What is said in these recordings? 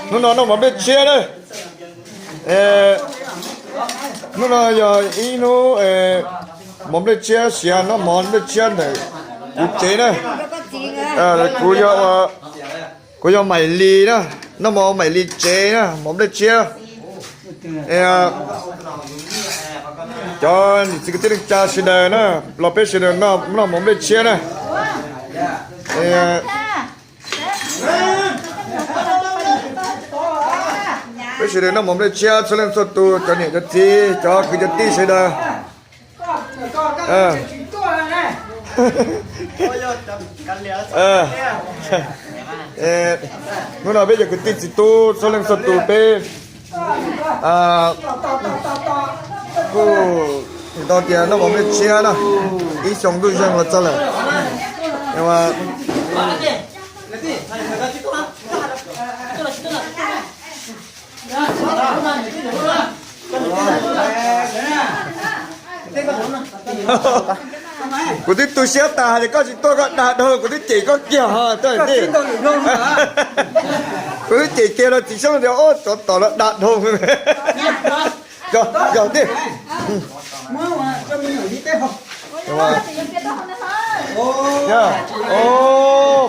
Hnub no noj mov nplej tshiab na. Hnub no yog ib hnub mov nplej tshiab, siav noj mov nplej tshiab ntawm kuv tsev na. Kuv yog, kuv yog Maim Lis na, noj mov Maim Lis tsev na, mov nplej tshiab. Cov niam txiv kwv tij neej tsa sawv daws na, los peb sawv daws noj mov nplej tshiab na. Peb sawv daws noj mov nplej tshiab txhua leej txhua tus, cov niam cov txiv, cov kwv cov tij sawv daws. Hnub no peb cov kwv tij txiv tub txhua leej txhua tus peb kuj tau tias noj mov nplej tshiab na, ib xyoo ntuj zeeg los txog lawm. Kuv twb tu siab tas hais tias koj tsis tuaj koj dag dhau, kuv twb cem koj kiag os tij. Kuv twb cem kiag rau txiv Xyoob tias, Ob, tsov tom no dag dhau. Yog tij.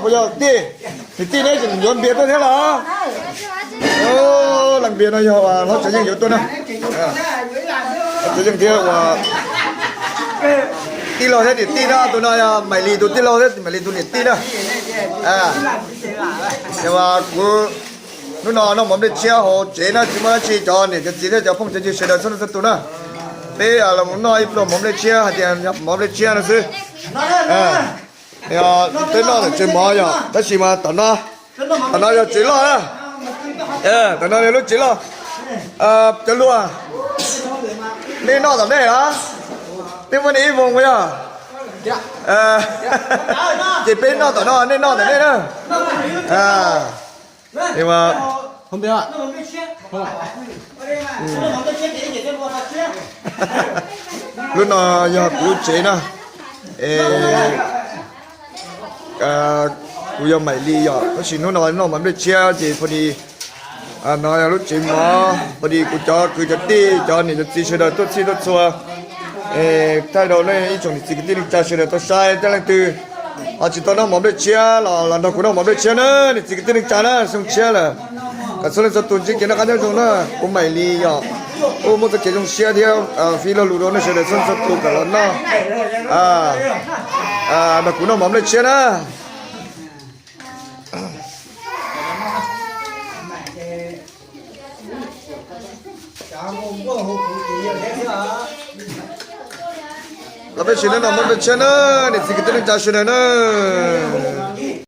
Puas yog tij? Niam tij neb tseem yuav npias tuaj thiab los? Leej npias no yog hlob Tsav Yeej yuav tuaj na. Hlob Tsav Yeej thiab uas tij laug thiab niam tij na, tus no yog Maim Lis tus tij laug thiab Maim Lis tus niam tij na. Kuv hnub no noj mov nplej tshiab hauv tsev na, tsis muaj dab tsi, cov niam cov txiv thiab cov phooj cov ywg sawv daws txhua leej txhua tus na, peb los mus noj ib pluag mov nplej tshiab hais tias mov nplej tshiab no xwb. Peb noj ntawm tsev mov yog tab sis mas tom no, tom no yog tsev loj na. Tom no yog lub tsev loj. Cov luag, nej noj tom nej los? Nej muab nej ib voos puas yog? Ces peb noj tom no, nej noj tom nej na. Lub no yog kuv lub tsev na. Kuv yog Maim Lis yom, tab sis hnub no noj mov nplej tshiab ces pho di no yog lub tsev mov, pho di kuv cov kwv cov tij cov niam cov txiv sawv daws tuaj txhij tuaj txhua, thaij rau nej ib tsoom niam txiv kwv tij neej tsa sawv daws tau saib, tej leej twg ho tsis tau noj mov nplej tshiab los los nrog kuv noj mov nplej tshiab na, niam txiv kwv tij neej tsa na, xyoo tshiab lawm. Kom txhua leej txhua tus ntsib kev noj qab nyob zoo na. Kuv Maim Lis yom, kuj muaj txoj kev zoo siab thiab fij lo lus rau nej sawv daws txhua leej txhua tus kom los noj, nrog kuv noj mov nplej tshiab na. Los peb sawv daws noj mov nplej tshiab na, niam txiv kwv tij neej tsa sawv daws na.